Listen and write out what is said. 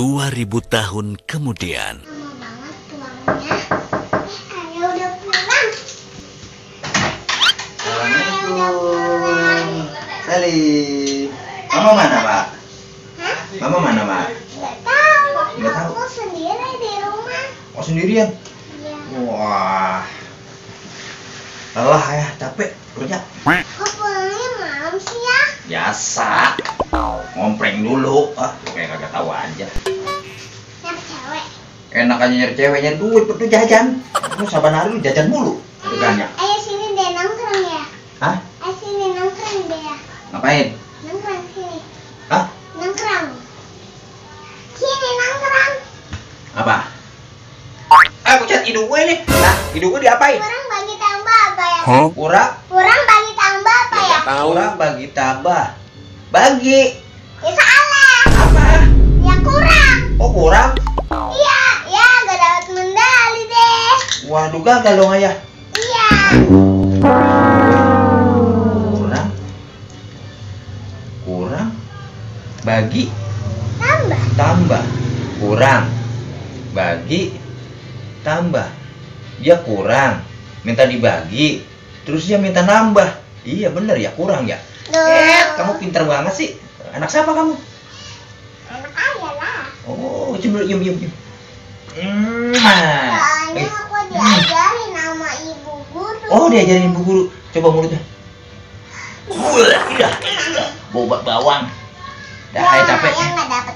2000 tahun kemudian. Lama banget tulangnya. Ayo udah pulang. Assalamualaikum. Salim. Mama mana, Pak? Hah? Mama mana, Pak? Nggak tahu. Nggak tahu. Aku sendiri di rumah. Oh, sendirian? Iya. Wah. Lelah ya, capek kerja. Kok pulangnya malam sih ya? Biasa. Ngompreng dulu. Kayak kagak tahu aja. Nyari cewek. Enak aja nyari cewek, nyari duit, perlu jajan. Lu saban hari lu jajan mulu. Itu banyak. Ayo sini deh nongkrong ya. Hah? Ayo sini nongkrong deh ya. Ngapain? Nongkrong sini. Hah? Nongkrong. Sini nongkrong. Apa? Aku cat hidung gue nih. Nah, hidung gue diapain? Kurang bagi tambah apa ya? Kurang? Kurang bagi tambah apa ya? Kurang bagi tambah. Bagi. Ya salah. Apa? Ya kurang. Oh, kurang? Iya, ya gak dapat medali deh. Waduh, gagal dong ayah. Iya. Kurang. Kurang. Bagi. Tambah. Tambah. Kurang. Bagi. Tambah. Dia kurang. Minta dibagi. Terus dia minta nambah. Iya bener ya, kurang ya. Kamu pintar banget sih. Anak siapa kamu? Anak ayah lah. Oh, coba yum. Soalnya aku diajarin sama ibu guru. Oh, diajarin ibu guru. Coba mulutnya. Iya. Bau bawang. Dah, Ya, capek. ayah nggak dapat